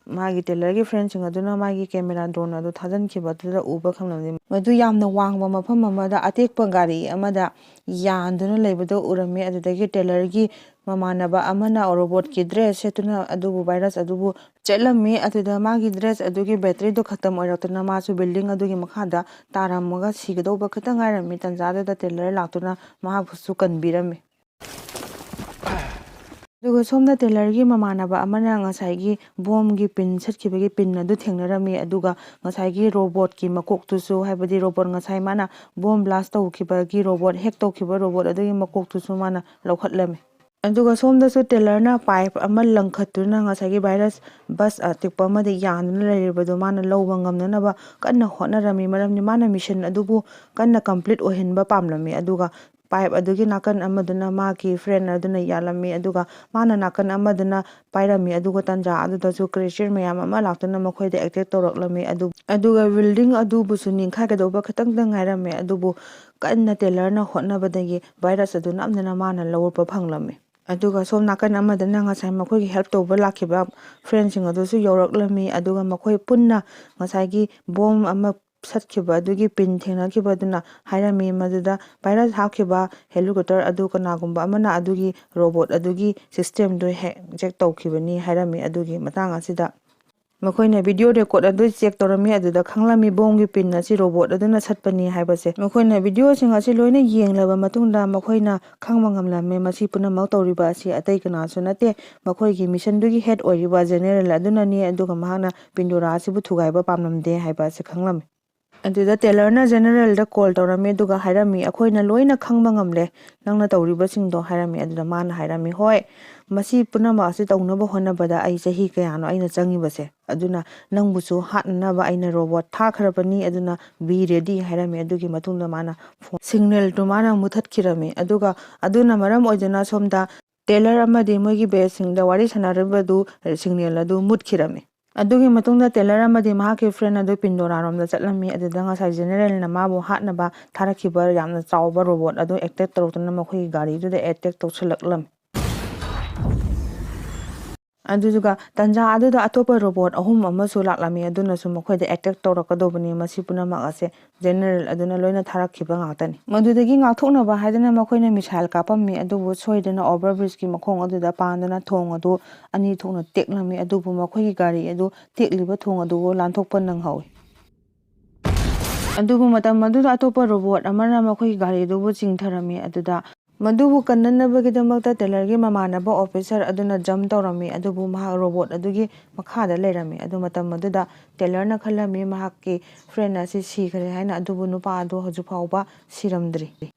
ꯃꯥꯒꯤ ꯇꯦꯂꯔꯒꯤ ꯐ꯭ꯔꯦꯟꯁꯤꯡ ꯑꯗꯨꯅ ꯃꯥꯒꯤ ꯀꯦꯃꯦꯔꯥ ꯗ꯭ꯔꯣꯟ ꯑꯗꯨ ꯊꯥꯖꯤꯟꯈꯤꯕ ꯑꯗꯨꯗ ꯎꯕ ꯐꯪꯂꯝꯃꯤ꯫ ꯃꯗꯨ ꯌꯥꯝꯅ ꯋꯥꯡꯕ ꯃꯐꯝ ꯑꯃꯗ ꯑꯇꯦꯛꯄ ꯒꯥꯔꯤ ꯑꯃꯗ ꯌꯥꯟꯗꯨꯅ ꯂꯩꯕꯗꯨ ꯎꯔꯝꯃꯤ꯫ ꯑꯗꯨꯗꯒꯤ ꯇꯦꯂꯔꯒꯤ ꯃꯃꯥꯟꯅꯕ ꯑꯃꯅ ꯔꯣꯕꯣꯠꯀꯤ ꯗ꯭ꯔꯦꯁ ꯁꯦꯠꯇꯨꯅ ꯑꯗꯨꯕꯨ ꯚꯥꯏꯔꯁ ꯑꯗꯨꯕꯨ ꯆꯠꯂꯝꯃꯤ꯫ ꯑꯗꯨꯗ ꯃꯥꯒꯤ ꯗ꯭ꯔꯦꯁ ꯑꯗꯨꯒꯤ ꯕꯦꯇ꯭ꯔꯤꯗꯨ ꯈꯛꯇꯝ ꯑꯣꯏꯔꯛꯇꯨꯅ ꯃꯥꯁꯨ ꯕꯤꯜꯗꯤꯡ ꯑꯗꯨꯒꯤ ꯃꯈꯥꯗ ꯇꯥꯔꯝꯃꯒ ꯁꯤꯒꯗꯧꯕ ꯈꯛꯇ ꯉꯥꯏꯔꯝꯃꯤ꯫ ꯇꯟꯖꯥꯗꯨꯗ ꯇꯦꯂꯔ ꯂꯥꯛꯇꯨꯅ ꯃꯍꯥꯛꯄꯨꯁꯨ ꯀꯟꯕꯤꯔꯝꯃꯤ꯫ ꯑꯗꯨꯒ ꯁꯣꯝꯗ ꯇꯦꯂꯔꯒꯤ ꯃꯃꯥꯟꯅꯕ ꯑꯃꯅ ꯉꯁꯥꯏꯒꯤ ꯕꯣꯝꯒꯤ ꯄꯤꯟ ꯁꯠꯈꯤꯕꯒꯤ ꯄꯤꯟ ꯑꯗꯨ ꯊꯦꯡꯅꯔꯝꯃꯤ꯫ ꯑꯗꯨꯒ ꯉꯁꯥꯏꯒꯤ ꯔꯣꯕꯣꯠꯀꯤ ꯃꯀꯣꯛꯇꯨꯁꯨ, ꯍꯥꯏꯕꯗꯤ ꯔꯣꯕꯣꯠ ꯉꯁꯥꯏ ꯃꯥꯅ ꯕꯣꯝ ꯕ꯭ꯂꯥꯁ ꯇꯧꯈꯤꯕꯒꯤ ꯔꯣꯕꯣꯠ, ꯍꯦꯛ ꯇꯧꯈꯤꯕ ꯔꯣꯕꯣꯠ ꯑꯗꯨꯒꯤ ꯃꯀꯣꯛꯇꯨꯁꯨ ꯃꯥꯅ ꯂꯧꯈꯠꯂꯝꯃꯤ꯫ ꯑꯗꯨꯒ ꯁꯣꯝꯗꯁꯨ ꯇꯦꯂꯔꯅ ꯄꯥꯏꯞ ꯑꯃ ꯂꯪꯈꯠꯇꯨꯅ ꯉꯁꯥꯏꯒꯤ ꯚꯥꯏꯔꯁ ꯕꯁ ꯑꯇꯦꯛꯄ ꯑꯃꯗ ꯌꯥꯟꯗꯨꯅ ꯂꯩꯔꯤꯕꯗꯨ ꯃꯥꯅ ꯂꯧꯕ ꯉꯝꯅꯅꯕ ꯀꯟꯅ ꯍꯣꯠꯅꯔꯝꯃꯤ꯫ ꯃꯔꯝꯗꯤ ꯃꯥꯅ ꯃꯤꯁꯟ ꯑꯗꯨꯕꯨ ꯀꯟꯅ ꯀꯝꯄ꯭ꯂꯤꯠ ꯑꯣꯏꯍꯟꯕ ꯄꯥꯝꯂꯝꯃꯤ꯫ ꯑꯗꯨꯒ ꯄꯥꯏꯞ ꯑꯗꯨꯒꯤ ꯅꯥꯀꯟ ꯑꯃꯗꯨꯅ ꯃꯥꯒꯤ ꯐ꯭ꯔꯦꯟ ꯑꯗꯨꯅ ꯌꯥꯜꯂꯝꯃꯤ꯫ ꯑꯗꯨꯒ ꯃꯥꯅ ꯅꯥꯀꯟ ꯑꯃꯗꯨꯅ ꯄꯥꯏꯔꯝꯃꯤ꯫ ꯑꯗꯨꯒ ꯇꯟꯖꯥ ꯑꯗꯨꯗꯁꯨ ꯀ꯭ꯔꯤꯆꯔ ꯃꯌꯥꯝ ꯑꯃ ꯂꯥꯛꯇꯨꯅ ꯃꯈꯣꯏꯗ ꯑꯦꯇꯦꯛ ꯇꯧꯔꯛꯂꯝꯃꯤ꯫ ꯑꯗꯨ, ꯑꯗꯨꯒ ꯕꯤꯜꯗꯤꯡ ꯑꯗꯨꯕꯨꯁꯨ ꯅꯤꯡꯈꯥꯏꯒꯗꯧꯕ ꯈꯤꯇꯪꯗ ꯉꯥꯏꯔꯝꯃꯦ꯫ ꯑꯗꯨꯕꯨ ꯀꯟꯅ ꯇꯦꯂꯔꯅ ꯍꯣꯠꯅꯕꯗꯒꯤ ꯚꯥꯏꯔꯁ ꯑꯗꯨ ꯅꯝꯗꯅ ꯃꯥꯅ ꯂꯧꯔꯛꯄ ꯐꯪꯂꯝꯃꯤ꯫ ꯑꯗꯨꯒ ꯁꯣꯝ ꯅꯥꯀꯟ ꯑꯃꯗꯅ ꯉꯁꯥꯏ ꯃꯈꯣꯏꯒꯤ ꯍꯦꯜꯞ ꯇꯧꯕ ꯂꯥꯛꯈꯤꯕ ꯐ꯭ꯔꯦꯟꯁꯤꯡ ꯑꯗꯨꯁꯨ ꯌꯧꯔꯛꯂꯝꯃꯤ꯫ ꯑꯗꯨꯒ ꯃꯈꯣꯏ ꯄꯨꯟꯅ ꯉꯁꯥꯏꯒꯤ ꯕꯣꯝ ꯑꯃ ꯁꯠꯈꯤꯕ ꯑꯗꯨꯒꯤ ꯄꯤꯟ ꯊꯦꯡꯅꯈꯤꯕ ꯑꯗꯨꯅ ꯍꯥꯏꯔꯝꯃꯤ꯫ ꯃꯗꯨꯗ ꯚꯥꯏꯔꯁ ꯍꯥꯞꯈꯤꯕ ꯍꯦꯂꯤꯀꯣꯞꯇꯔ ꯑꯗꯨ ꯀꯅꯥꯒꯨꯝꯕ ꯑꯃꯅ ꯑꯗꯨꯒꯤ ꯔꯣꯕꯣꯠ ꯑꯗꯨꯒꯤ ꯁꯤꯁꯇꯦꯝꯗꯨ ꯍꯦꯛ ꯖꯦꯛ ꯇꯧꯈꯤꯕꯅꯤ ꯍꯥꯏꯔꯝꯃꯤ꯫ ꯑꯗꯨꯒꯤ ꯃꯇꯥꯡ ꯑꯁꯤꯗ ꯃꯈꯣꯏꯅ ꯚꯤꯗꯤꯑꯣ ꯔꯦꯀꯣꯔꯠ ꯑꯗꯨ ꯆꯦꯛ ꯇꯧꯔꯝꯃꯤ꯫ ꯑꯗꯨꯗ ꯈꯪꯂꯝꯃꯤ ꯕꯣꯝꯒꯤ ꯄꯤꯟ ꯑꯁꯤ ꯔꯣꯕꯣꯠ ꯑꯗꯨꯅ ꯁꯠꯄꯅꯤ ꯍꯥꯏꯕꯁꯦ꯫ ꯃꯈꯣꯏꯅ ꯚꯤꯗꯤꯑꯣꯁꯤꯡ ꯑꯁꯤ ꯂꯣꯏꯅ ꯌꯦꯡꯂꯕ ꯃꯇꯨꯡꯗ ꯃꯈꯣꯏꯅ ꯈꯪꯕ ꯉꯝꯂꯝꯃꯤ ꯃꯁꯤ ꯄꯨꯝꯅꯃꯛ ꯇꯧꯔꯤꯕ ꯑꯁꯤ ꯑꯇꯩ ꯀꯅꯥꯁꯨ ꯅꯠꯇꯦ, ꯃꯈꯣꯏꯒꯤ ꯃꯤꯁꯟꯗꯨꯒꯤ ꯍꯦꯗ ꯑꯣꯏꯔꯤꯕ ꯖꯦꯅꯦꯔꯦꯜ ꯑꯗꯨꯅꯅꯤ꯫ ꯑꯗꯨꯒ ꯃꯍꯥꯛꯅ ꯄꯤꯟꯗꯣꯔꯥ ꯑꯁꯤꯕꯨ ꯊꯨꯒꯥꯏꯕ ꯄꯥꯝꯂꯝꯗꯦ ꯍꯥꯏꯕ ꯑꯁꯤ ꯈꯪꯂꯝꯃꯤ꯫ ꯑꯗꯨꯗ ꯇꯦꯂꯔꯅ ꯖꯦꯅꯔꯦꯜꯗ ꯀꯣꯜ ꯇꯧꯔꯝꯃꯤ, ꯑꯗꯨꯒ ꯍꯥꯏꯔꯝꯃꯤ, "ꯑꯩꯈꯣꯏꯅ ꯂꯣꯏꯅ ꯈꯪꯕ ꯉꯝꯂꯦ ꯅꯪꯅ ꯇꯧꯔꯤꯕꯁꯤꯡꯗꯣ" ꯍꯥꯏꯔꯝꯃꯤ꯫ ꯑꯗꯨꯗ ꯃꯥꯅ ꯍꯥꯏꯔꯝꯃꯤ, "ꯍꯣꯏ, ꯃꯁꯤ ꯄꯨꯝꯅꯃꯛ ꯑꯁꯤ ꯇꯧꯅꯕ ꯍꯣꯠꯅꯕꯗ ꯑꯩ ꯆꯍꯤ ꯀꯌꯥꯅꯣ ꯑꯩꯅ ꯆꯪꯉꯤꯕꯁꯦ, ꯑꯗꯨꯅ ꯅꯪꯕꯨꯁꯨ ꯍꯥꯠꯅꯅꯕ ꯑꯩꯅ ꯔꯣꯕꯣꯠ ꯊꯥꯈ꯭ꯔꯕꯅꯤ, ꯑꯗꯨꯅ be ready" ꯍꯥꯏꯔꯝꯃꯤ꯫ ꯑꯗꯨꯒꯤ ꯃꯇꯨꯡꯗ ꯃꯥꯅ ꯐꯣꯟ ꯁꯤꯒꯅꯦꯜꯗꯨ ꯃꯥꯅ ꯃꯨꯊꯠꯈꯤꯔꯝꯃꯤ꯫ ꯑꯗꯨꯒ ꯑꯗꯨꯅ ꯃꯔꯝ ꯑꯣꯏꯗꯨꯅ ꯁꯣꯝꯗ ꯇꯦꯂꯔ ꯑꯃꯗꯤ ꯃꯣꯏꯒꯤ ꯕꯦꯁꯁꯤꯡꯗ ꯋꯥꯔꯤ ꯁꯥꯟꯅꯔꯤꯕꯗꯨ ꯁꯤꯒꯅꯦꯜ ꯑꯗꯨ ꯃꯨꯠꯈꯤꯔꯝꯃꯤ꯫ ꯑꯗꯨꯒꯤ ꯃꯇꯨꯡꯗ ꯇꯦꯂꯔ ꯑꯃꯗꯤ ꯃꯍꯥꯛꯀꯤ ꯐ꯭ꯔꯦꯟ ꯑꯗꯨ ꯄꯤꯟꯗꯣꯔꯥꯔꯣꯝꯗ ꯆꯠꯂꯝꯃꯤ꯫ ꯑꯗꯨꯗ ꯉꯁꯥꯏ ꯖꯦꯅꯔꯦꯜꯅ ꯃꯥꯕꯨ ꯍꯥꯠꯅꯕ ꯊꯥꯔꯛꯈꯤꯕ ꯌꯥꯝꯅ ꯆꯥꯎꯕ ꯔꯣꯕꯣꯠ ꯑꯗꯨ ꯑꯦꯇꯦꯛ ꯇꯧꯔꯛꯇꯨꯅ ꯃꯈꯣꯏꯒꯤ ꯒꯥꯔꯤꯗꯨꯗ ꯑꯦꯇꯦꯛ ꯇꯧꯁꯤꯜꯂꯛꯂꯝꯃꯤ꯫ ꯑꯗꯨꯗꯨꯒ ꯇꯟꯖꯥ ꯑꯗꯨꯗ ꯑꯇꯣꯞꯄ ꯔꯣꯕꯣꯠ ꯑꯍꯨꯝ ꯑꯃꯁꯨ ꯂꯥꯛꯂꯝꯃꯤ꯫ ꯑꯗꯨꯅꯁꯨ ꯃꯈꯣꯏꯗ ꯑꯦꯇꯦꯛ ꯇꯧꯔꯛꯀꯗꯧꯕꯅꯤ꯫ ꯃꯁꯤ ꯄꯨꯝꯅꯃꯛ ꯑꯁꯦ ꯖꯦꯅꯔꯦꯜ ꯑꯗꯨꯅ ꯂꯣꯏꯅ ꯊꯥꯔꯛꯈꯤꯕ ꯉꯥꯛꯇꯅꯤ꯫ ꯃꯗꯨꯗꯒꯤ ꯉꯥꯛꯊꯣꯛꯅꯕ ꯍꯥꯏꯗꯨꯅ ꯃꯈꯣꯏꯅ ꯃꯤꯁꯥꯏꯜ ꯀꯥꯞꯄꯝꯃꯤ, ꯑꯗꯨꯕꯨ ꯁꯣꯏꯗꯅ ꯑꯣꯚꯔ ꯕ꯭ꯔꯤꯖꯀꯤ ꯃꯈꯣꯡ ꯑꯗꯨꯗ ꯄꯥꯟꯗꯨꯅ ꯊꯣꯡ ꯑꯗꯨ ꯑꯅꯤ ꯊꯣꯛꯅ ꯇꯦꯛꯂꯝꯃꯤ꯫ ꯑꯗꯨꯕꯨ ꯃꯈꯣꯏꯒꯤ ꯒꯥꯔꯤ ꯑꯗꯨ ꯇꯦꯛꯂꯤꯕ ꯊꯣꯡ ꯑꯗꯨꯕꯨ ꯂꯥꯟꯊꯣꯛꯄ ꯅꯪꯍꯧꯏ꯫ ꯑꯗꯨꯕꯨ ꯃꯇꯝ ꯑꯗꯨꯗ ꯑꯇꯣꯞꯄ ꯔꯣꯕꯣꯠ ꯑꯃꯅ ꯃꯈꯣꯏꯒꯤ ꯒꯥꯔꯤ ꯑꯗꯨꯕꯨ ꯆꯤꯡꯊꯔꯝꯃꯤ꯫ ꯑꯗꯨꯗ ꯃꯗꯨꯕꯨ ꯀꯟꯅꯅꯕꯒꯤꯗꯃꯛꯇ ꯇꯦꯂꯔꯒꯤ ꯃꯃꯥꯟꯅꯕ ꯑꯣꯐꯤꯁꯔ ꯑꯗꯨꯅ ꯖꯝꯞ ꯇꯧꯔꯝꯃꯤ, ꯑꯗꯨꯕꯨ ꯃꯍꯥꯛ ꯔꯣꯕꯣꯠ ꯑꯗꯨꯒꯤ ꯃꯈꯥꯗ ꯂꯩꯔꯝꯃꯤ꯫ ꯑꯗꯨ ꯃꯇꯝ ꯑꯗꯨꯗ ꯇꯦꯂꯔꯅ ꯈꯜꯂꯝꯃꯤ ꯃꯍꯥꯛꯀꯤ ꯐ꯭ꯔꯦꯟ ꯑꯁꯤ ꯁꯤꯈ꯭ꯔꯦ ꯍꯥꯏꯅ, ꯑꯗꯨꯕꯨ ꯅꯨꯄꯥ ꯑꯗꯨ ꯍꯧꯖꯤꯛ ꯐꯥꯎꯕ ꯁꯤꯔꯝꯗ꯭ꯔꯤ꯫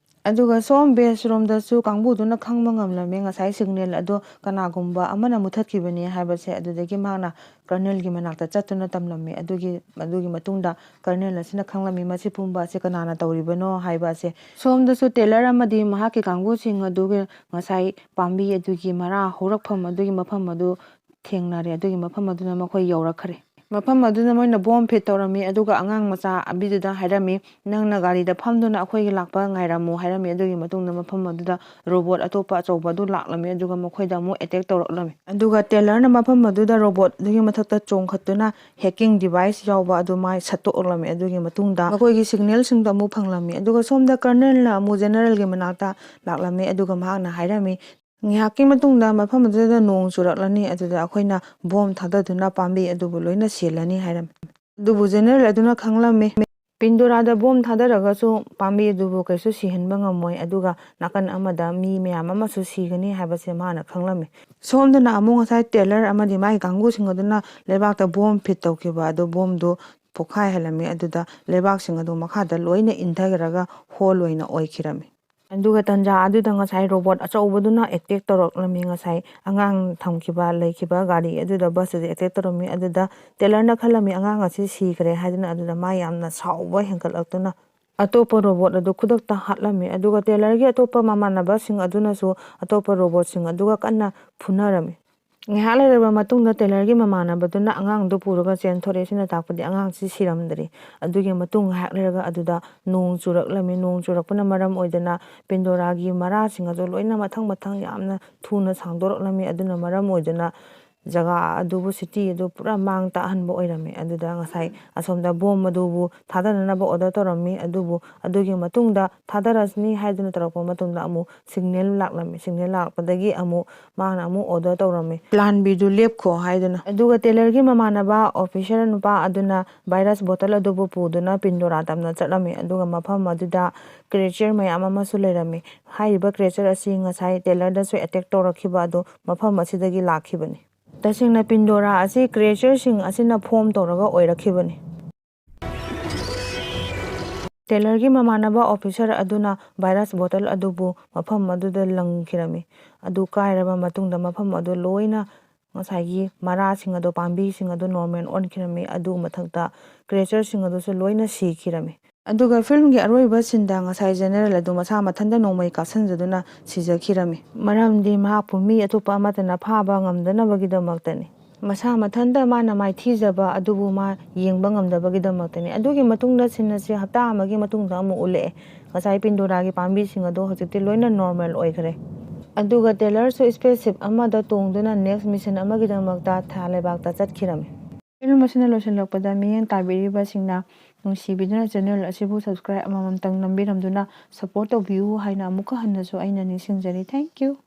ꯑꯗꯨꯒ ꯁꯣꯝ ꯕꯦꯁꯔꯣꯝꯗꯁꯨ ꯀꯥꯡꯕꯨꯗꯨꯅ ꯈꯪꯕ ꯉꯝꯂꯝꯃꯤ ꯉꯁꯥꯏ ꯁꯤꯒꯅꯦꯜ ꯑꯗꯣ ꯀꯅꯥꯒꯨꯝꯕ ꯑꯃꯅ ꯃꯨꯊꯠꯈꯤꯕꯅꯤ ꯍꯥꯏꯕꯁꯦ꯫ ꯑꯗꯨꯗꯒꯤ ꯃꯍꯥꯛꯅ ꯀꯔꯅꯦꯜꯒꯤ ꯃꯅꯥꯛꯇ ꯆꯠꯇꯨꯅ ꯇꯝꯂꯝꯃꯤ꯫ ꯑꯗꯨꯒꯤ, ꯑꯗꯨꯒꯤ ꯃꯇꯨꯡꯗ ꯀꯔꯅꯦꯜ ꯑꯁꯤꯅ ꯈꯪꯂꯝꯃꯤ ꯃꯁꯤ ꯄꯨꯝꯕ ꯑꯁꯤ ꯀꯅꯥꯅ ꯇꯧꯔꯤꯕꯅꯣ ꯍꯥꯏꯕ ꯑꯁꯦ꯫ ꯁꯣꯝꯗꯁꯨ ꯇꯦꯂꯔ ꯑꯃꯗꯤ ꯃꯍꯥꯛꯀꯤ ꯀꯥꯡꯕꯨꯁꯤꯡ ꯑꯗꯨꯒꯤ ꯉꯁꯥꯏ ꯄꯥꯝꯕꯤ ꯑꯗꯨꯒꯤ ꯃꯔꯥ ꯍꯧꯔꯛꯐꯝ ꯑꯗꯨꯒꯤ ꯃꯐꯝ ꯑꯗꯨ ꯊꯦꯡꯅꯔꯦ꯫ ꯑꯗꯨꯒꯤ ꯃꯐꯝ ꯑꯗꯨꯅ ꯃꯈꯣꯏ ꯌꯧꯔꯛꯈ꯭ꯔꯦ꯫ ꯃꯐꯝ ꯑꯗꯨꯗ ꯃꯣꯏꯅ ꯕꯣꯝ ꯐꯤꯠ ꯇꯧꯔꯝꯃꯤ, ꯑꯗꯨꯒ ꯑꯉꯥꯡ ꯃꯆꯥ ꯑꯕꯤꯗꯨꯗ ꯍꯥꯏꯔꯝꯃꯤ, "ꯅꯪꯅ ꯒꯥꯔꯤꯗ ꯐꯝꯗꯨꯅ ꯑꯩꯈꯣꯏꯒꯤ ꯂꯥꯛꯄ ꯉꯥꯏꯔꯝꯃꯨ" ꯍꯥꯏꯔꯝꯃꯤ꯫ ꯑꯗꯨꯒꯤ ꯃꯇꯨꯡꯗ ꯃꯐꯝ ꯑꯗꯨꯗ ꯔꯣꯕꯣꯠ ꯑꯇꯣꯞꯄ ꯑꯆꯧꯕ ꯑꯗꯨ ꯂꯥꯛꯂꯝꯃꯤ, ꯑꯗꯨꯒ ꯃꯈꯣꯏꯗ ꯑꯃꯨꯛ ꯑꯦꯇꯦꯛ ꯇꯧꯔꯛꯂꯝꯃꯤ꯫ ꯑꯗꯨꯒ ꯇꯦꯂꯔꯅ ꯃꯐꯝ ꯑꯗꯨꯗ ꯔꯣꯕꯣꯠ ꯑꯗꯨꯒꯤ ꯃꯊꯛꯇ ꯆꯣꯡꯈꯠꯇꯨꯅ ꯍꯦꯛꯀꯤꯡ ꯗꯤꯚꯥꯏꯁ ꯌꯥꯎꯕ ꯑꯗꯨ ꯃꯥꯏ ꯁꯠꯇꯣꯛꯂꯝꯃꯤ꯫ ꯑꯗꯨꯒꯤ ꯃꯇꯨꯡꯗ ꯃꯈꯣꯏꯒꯤ ꯁꯤꯒꯅꯦꯜꯁꯤꯡꯗꯣ ꯑꯃꯨꯛ ꯐꯪꯂꯝꯃꯤ꯫ ꯑꯗꯨꯒ ꯁꯣꯝꯗ ꯀꯔꯅꯦꯜꯅ ꯑꯃꯨꯛ ꯖꯦꯅꯔꯦꯜꯒꯤ ꯃꯅꯥꯛꯇ ꯂꯥꯛꯂꯝꯃꯤ, ꯑꯗꯨꯒ ꯃꯍꯥꯛꯅ ꯍꯥꯏꯔꯝꯃꯤ, "ꯉꯥꯏꯍꯥꯛꯀꯤ ꯃꯇꯨꯡꯗ ꯃꯐꯝ ꯑꯗꯨꯗ ꯅꯣꯡ ꯆꯨꯔꯛꯂꯅꯤ, ꯑꯗꯨꯗ ꯑꯩꯈꯣꯏꯅ ꯕꯣꯝ ꯊꯥꯗꯗꯨꯅ ꯄꯥꯝꯕꯤ ꯑꯗꯨꯕꯨ ꯂꯣꯏꯅ ꯁꯤꯍꯜꯂꯅꯤ" ꯍꯥꯏꯔꯝꯃꯤ꯫ ꯑꯗꯨꯕꯨ ꯖꯦꯅꯔꯦꯜ ꯑꯗꯨꯅ ꯈꯪꯂꯝꯃꯤ, ꯄꯤꯟꯗꯣꯔꯥꯗ ꯕꯣꯝ ꯊꯥꯗꯔꯒꯁꯨ ꯄꯥꯝꯕꯤ ꯑꯗꯨꯕꯨ ꯀꯩꯁꯨ ꯁꯤꯍꯟꯕ ꯉꯝꯃꯣꯏ, ꯑꯗꯨꯒ ꯅꯥꯀꯟ ꯑꯃꯗ ꯃꯤ ꯃꯌꯥꯝ ꯑꯃꯁꯨ ꯁꯤꯒꯅꯤ ꯍꯥꯏꯕꯁꯦ ꯃꯥꯅ ꯈꯪꯂꯝꯃꯤ꯫ ꯁꯣꯝꯗꯅ ꯑꯃꯨꯛ ꯉꯁꯥꯏ ꯇꯦꯂꯔ ꯑꯃꯗꯤ ꯃꯥꯒꯤ ꯀꯥꯡꯕꯨꯁꯤꯡ ꯑꯗꯨꯅ ꯂꯩꯕꯥꯛꯇ ꯕꯣꯝ ꯐꯤꯠ ꯇꯧꯈꯤꯕ ꯑꯗꯨ ꯕꯣꯝꯗꯨ ꯄꯣꯛꯈꯥꯏꯍꯜꯂꯝꯃꯤ꯫ ꯑꯗꯨꯗ ꯂꯩꯕꯥꯛꯁꯤꯡ ꯑꯗꯨ ꯃꯈꯥꯗ ꯂꯣꯏꯅ ꯏꯟꯊꯈ꯭ꯔꯒ ꯍꯣꯜ ꯑꯣꯏꯅ ꯑꯣꯏꯈꯤꯔꯝꯃꯤ꯫ ꯑꯗꯨꯒ ꯇꯟꯖꯥ ꯑꯗꯨꯗ ꯉꯁꯥꯏ ꯔꯣꯕꯣꯠ ꯑꯆꯧꯕꯗꯨꯅ ꯑꯦꯇꯦꯛ ꯇꯧꯔꯛꯂꯝꯃꯤ꯫ ꯉꯁꯥꯏ ꯑꯉꯥꯡ ꯊꯝꯈꯤꯕ, ꯂꯩꯈꯤꯕ ꯒꯥꯔꯤ ꯑꯗꯨꯗ, ꯕꯁꯇꯨꯗ ꯑꯦꯇꯦꯛ ꯇꯧꯔꯝꯃꯤ꯫ ꯑꯗꯨꯗ ꯇꯦꯂꯔꯅ ꯈꯜꯂꯝꯃꯤ ꯑꯉꯥꯡ ꯑꯁꯤ ꯁꯤꯈ꯭ꯔꯦ ꯍꯥꯏꯗꯨꯅ꯫ ꯑꯗꯨꯗ ꯃꯥ ꯌꯥꯝꯅ ꯁꯥꯎꯕ ꯍꯦꯟꯒꯠꯂꯛꯇꯨꯅ ꯑꯇꯣꯞꯄ ꯔꯣꯕꯣꯠ ꯑꯗꯨ ꯈꯨꯗꯛꯇ ꯍꯥꯠꯂꯝꯃꯤ꯫ ꯑꯗꯨꯒ ꯇꯦꯂꯔꯒꯤ ꯑꯇꯣꯞꯄ ꯃꯃꯥꯟꯅꯕꯁꯤꯡ ꯑꯗꯨꯅꯁꯨ ꯑꯇꯣꯞꯄ ꯔꯣꯕꯣꯠꯁꯤꯡ ꯑꯗꯨꯒ ꯀꯟꯅ ꯐꯨꯅꯔꯝꯃꯤ꯫ ꯉꯥꯏꯍꯥꯛ ꯂꯩꯔꯕ ꯃꯇꯨꯡꯗ ꯇꯦꯂꯔꯒꯤ ꯃꯃꯥꯟꯅꯕꯗꯨꯅ ꯑꯉꯥꯡꯗꯨ ꯄꯨꯔꯒ ꯆꯦꯟꯊꯣꯔꯛꯑꯦ꯫ ꯁꯤꯅ ꯇꯥꯛꯄꯗꯤ ꯑꯉꯥꯡꯁꯤ ꯁꯤꯔꯝꯗ꯭ꯔꯤ꯫ ꯑꯗꯨꯒꯤ ꯃꯇꯨꯡ ꯉꯥꯏꯍꯥꯛ ꯂꯩꯔꯒ ꯑꯗꯨꯗ ꯅꯣꯡ ꯆꯨꯔꯛꯂꯝꯃꯤ꯫ ꯅꯣꯡ ꯆꯨꯔꯛꯄꯅ ꯃꯔꯝ ꯑꯣꯏꯗꯅ ꯄꯤꯟꯗꯣꯔꯥꯒꯤ ꯃꯔꯥꯁꯤꯡ ꯑꯗꯨ ꯂꯣꯏꯅ ꯃꯊꯪ ꯃꯊꯪ ꯌꯥꯝꯅ ꯊꯨꯅ ꯁꯥꯡꯗꯣꯔꯛꯂꯝꯃꯤ꯫ ꯑꯗꯨꯅ ꯃꯔꯝ ꯑꯣꯏꯗꯨꯅ ꯖꯒꯥ ꯑꯗꯨꯕꯨ, ꯁꯤꯇꯤ ꯑꯗꯨ ꯄꯨꯔꯥ ꯃꯥꯡ ꯇꯥꯛꯍꯟꯕ ꯑꯣꯏꯔꯝꯃꯤ꯫ ꯑꯗꯨꯗ ꯉꯁꯥꯏ ꯑꯁꯣꯝꯗ ꯕꯣꯝ ꯑꯗꯨꯕꯨ ꯊꯥꯗꯅꯅꯕ ꯑꯣꯔꯗꯔ ꯇꯧꯔꯝꯃꯤ꯫ ꯑꯗꯨꯕꯨ ꯑꯗꯨꯒꯤ ꯃꯇꯨꯡꯗ ꯊꯥꯗꯔꯁꯅꯤ ꯍꯥꯏꯗꯨꯅ ꯇꯧꯔꯛꯄ ꯃꯇꯝꯗ ꯑꯃꯨꯛ ꯁꯤꯒꯅꯦꯜ ꯂꯥꯛꯂꯝꯃꯤ꯫ ꯁꯤꯒꯅꯦꯜ ꯂꯥꯛꯄꯗꯒꯤ ꯑꯃꯨꯛ ꯃꯥꯅ ꯑꯃꯨꯛ ꯑꯣꯔꯗꯔ ꯇꯧꯔꯝꯃꯤ, "ꯄ꯭ꯂꯥꯟ ꯕꯤꯗꯨ ꯂꯦꯞꯈꯣ" ꯍꯥꯏꯗꯨꯅ꯫ ꯑꯗꯨꯒ ꯇꯦꯂꯔꯒꯤ ꯃꯃꯥꯟꯅꯕ ꯑꯣꯐꯤꯁꯔ ꯅꯨꯄꯥ ꯑꯗꯨꯅ ꯚꯥꯏꯔꯁ ꯕꯣꯇꯜ ꯑꯗꯨꯕꯨ ꯄꯨꯗꯨꯅ ꯄꯤꯟꯗꯣꯔꯥ ꯇꯝꯅ ꯆꯠꯂꯝꯃꯤ꯫ ꯑꯗꯨꯒ ꯃꯐꯝ ꯑꯗꯨꯗ ꯀ꯭ꯔꯤꯌꯦꯆꯔ ꯃꯌꯥꯝ ꯑꯃꯁꯨ ꯂꯩꯔꯝꯃꯤ꯫ ꯍꯥꯏꯔꯤꯕ ꯀ꯭ꯔꯤꯌꯦꯆꯔ ꯑꯁꯤ ꯉꯁꯥꯏ ꯇꯦꯂꯔꯗꯁꯨ ꯑꯦꯇꯦꯛ ꯇꯧꯔꯛꯈꯤꯕ ꯑꯗꯨ ꯃꯐꯝ ꯑꯁꯤꯗꯒꯤ ꯂꯥꯛꯈꯤꯕꯅꯤ꯫ ꯇꯁꯦꯡꯅ ꯄꯤꯟꯗꯣꯔꯥ ꯑꯁꯤ ꯀ꯭ꯔꯤꯌꯦꯆꯔꯁꯤꯡ ꯑꯁꯤꯅ ꯐꯣꯝ ꯇꯧꯔꯒ ꯑꯣꯏꯔꯛꯈꯤꯕꯅꯤ꯫ ꯇꯦꯂꯔꯒꯤ ꯃꯃꯥꯟꯅꯕ ꯑꯣꯐꯤꯁꯔ ꯑꯗꯨꯅ ꯚꯥꯏꯔꯁ ꯕꯣꯇꯜ ꯑꯗꯨꯕꯨ ꯃꯐꯝ ꯑꯗꯨꯗ ꯂꯪꯈꯤꯔꯝꯃꯤ꯫ ꯑꯗꯨ ꯀꯥꯏꯔꯕ ꯃꯇꯨꯡꯗ ꯃꯐꯝ ꯑꯗꯨ ꯂꯣꯏꯅ ꯉꯁꯥꯏꯒꯤ ꯃꯔꯥꯁꯤꯡ ꯑꯗꯨ, ꯄꯥꯝꯕꯤꯁꯤꯡ ꯑꯗꯨ ꯅꯣꯔꯃꯦꯜ ꯑꯣꯟꯈꯤꯔꯝꯃꯤ꯫ ꯑꯗꯨ ꯃꯊꯛꯇ ꯀ꯭ꯔꯤꯌꯦꯆꯔꯁꯤꯡ ꯑꯗꯨꯁꯨ ꯂꯣꯏꯅ ꯁꯤꯈꯤꯔꯝꯃꯤ꯫ ꯑꯗꯨꯒ ꯐꯤꯜꯝꯒꯤ ꯑꯔꯣꯏꯕ ꯁꯤꯟꯗ ꯉꯁꯥꯏ ꯖꯦꯅꯦꯔꯦꯜ ꯑꯗꯨ ꯃꯁꯥ ꯃꯊꯟꯇ ꯅꯣꯡꯃꯩ ꯀꯥꯞꯁꯤꯟꯖꯗꯨꯅ ꯁꯤꯖꯈꯤꯔꯝꯃꯤ꯫ ꯃꯔꯝꯗꯤ ꯃꯍꯥꯛꯄꯨ ꯃꯤ ꯑꯇꯣꯞꯄ ꯑꯃꯠꯇꯅ ꯐꯥꯕ ꯉꯝꯗꯅꯕꯒꯤꯗꯃꯛꯇꯅꯤ꯫ ꯃꯁꯥ ꯃꯊꯟꯇ ꯃꯥꯅ ꯃꯥꯏꯊꯤꯖꯕ ꯑꯗꯨꯕꯨ ꯃꯥ ꯌꯦꯡꯕ ꯉꯝꯗꯕꯒꯤꯗꯃꯛꯇꯅꯤ꯫ ꯑꯗꯨꯒꯤ ꯃꯇꯨꯡꯗ ꯁꯤꯟ ꯑꯁꯤ ꯍꯞꯇꯥ ꯑꯃꯒꯤ ꯃꯇꯨꯡꯗ ꯑꯃꯨꯛ ꯎꯠꯂꯛꯑꯦ꯫ ꯉꯁꯥꯏ ꯄꯤꯟꯗꯣꯔꯥꯒꯤ ꯄꯥꯝꯕꯤꯁꯤꯡ ꯑꯗꯣ ꯍꯧꯖꯤꯛꯇꯤ ꯂꯣꯏꯅ ꯅꯣꯔꯃꯦꯜ ꯑꯣꯏꯈ꯭ꯔꯦ꯫ ꯑꯗꯨꯒ ꯇꯦꯂꯔꯁꯨ ꯁ꯭ꯄꯦꯁ ꯁꯤꯞ ꯑꯃꯗ ꯇꯣꯡꯗꯨꯅ ꯅꯦꯛꯁ ꯃꯤꯁꯟ ꯑꯃꯒꯤꯗꯃꯛꯇ ꯊꯥ ꯂꯩꯕꯥꯛꯇ ꯆꯠꯈꯤꯔꯝꯃꯤ꯫ ꯐꯤꯂꯝ ꯑꯁꯤꯅ ꯂꯣꯏꯁꯤꯜꯂꯛꯄꯗ ꯃꯤꯠꯌꯦꯡ ꯇꯥꯕꯤꯔꯤꯕꯁꯤꯡꯅ ꯅꯨꯡꯁꯤꯕꯤꯗꯨꯅ ꯆꯦꯅꯦꯜ ꯑꯁꯤꯕꯨ ꯁꯕꯁꯀ꯭ꯔꯥꯏꯕ ꯑꯃꯃꯝꯇꯪ ꯅꯝꯕꯤꯔꯝꯗꯨꯅ ꯁꯄꯣꯔꯠ ꯇꯧꯕꯤꯌꯨ ꯍꯥꯏꯅ ꯑꯃꯨꯛꯀ ꯍꯟꯅꯁꯨ ꯑꯩꯅ ꯅꯤꯡꯁꯤꯡꯖꯔꯤ꯫ Thank you꯫